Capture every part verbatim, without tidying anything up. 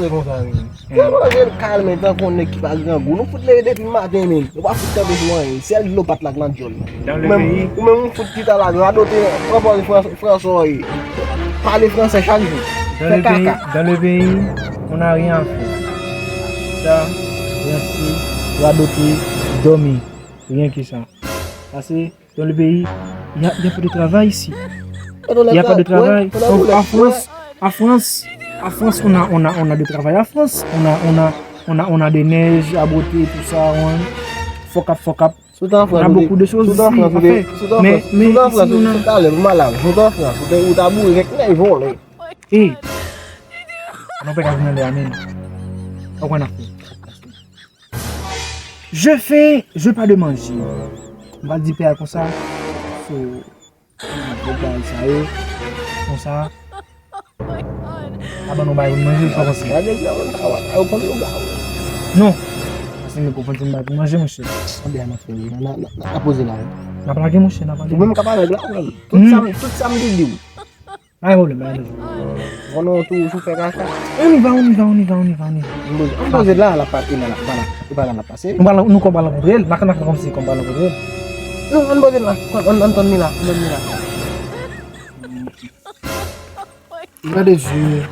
Se konsa, men. Fè manje l kalme tankou yon nèg ki pa grangou. Nou fout leve depi maten, men. Nou pa fout tande sou anyen. Sèl dlo pat la k nan dyòl. Ou menm, ou menm, ou fout pita la, radote, pran pòz Fran-, Franswa, wi. Pale fransè chak jou. Fè kaka. Dans le pays, on n'a rien à faire. Chita, ranse, radote, dòmi. Rien que ça. Pase Dans le pays, il y a, il y a pas de travail ici. Il y a pas de travail. En, en France, en France, en France, on a, on a, on a de travail en France. On a, on a, on a, on a des neiges à botter, tout ça. On, fuck up, fuck up. On a beaucoup de choses ici à faire. Mais, mais ici, on a Ou ta boure kèk nèg vòlè. Ey! Nou pa ka vin anlè a menm. Ou konn afè. Je fais, je pa de manje. M pral di pè a konsa. So, pou bagay sa yo. Konsa. A ban nou bagay pou n manje, sa konsa. Non. Paske m konprann se m bagay pou manje, monchè. Anben, an fè, n a, n a, n a poze la, wi. N ap lage, monchè, n ap lage. Ou menm k ap avèg la, frè m. Tout sa m, tout sa m te di w. Pa gen pwoblèm, pa gen pwoblèm. Bon, nou toujou fè kaka. On y va, on y va, on y va, on y va, on y va. Ann poze la, la pa, e la, la pa la, e pa la, la pase. Nou pral, nou kò pral rankontre l, n a ka, n a ka kòmsi kòm pral rankontre l. Non, ann poze la, ann, ann tann li la, ann tann li la. Regardez yeux,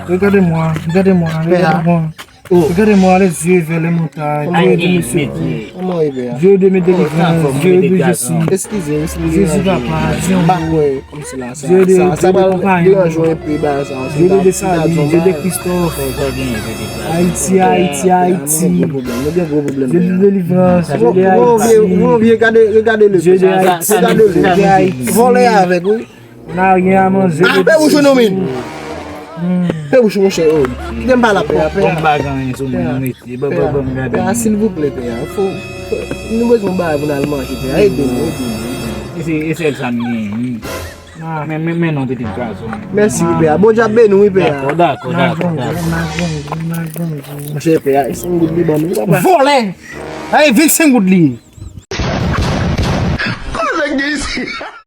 regardez-moi, regardez-moi, regardez-moi. Regardez-moi les yeux vers les montagnes. Dieu de mes secours. Dieu de mes délivrances. Dieu de Jésus. Eskize, eskize. Jésus papa, Dieu. M pa kwè kòmsi la sa. Dieu de, sa, sa pral deranje w enpe, bagay sa. Dieu de Dessalines, Dieu de Christophe. Ayiti, Ayiti, Ayiti. Dieu de délivrance, Dieu de Ayiti. Ou vye, ou vye, gade, gade le. Dieu de Ayiti. Gade le. Vòlè avèk, wi. On a rien à manger. Ah, fè bouch ou non, min. Fè bouch ou, monchè, oh. Kite m pale a pè a, pè a. Bon, m pa gen anyen sou mwen, non, mesye. Bon, bon, bon, m gade. Pè a, silvouplè, pè a. Fò, fò, nou bezwen yon bagay pou n al manje, pè a. Ede nou, ede nou, ede nou. E se, e sèl sa m genyen, wi. Men, men, men non, pitit gason. Mèsi, wi, pè a. Bondye ap beni w, wi, pè a. Dakò, dakò, dakò, dakò. Monchè, pè a, e senk goud li ban nou, papa. Vòlè! Ay, vennsenk goud li ye. Kòman nèg gen isi?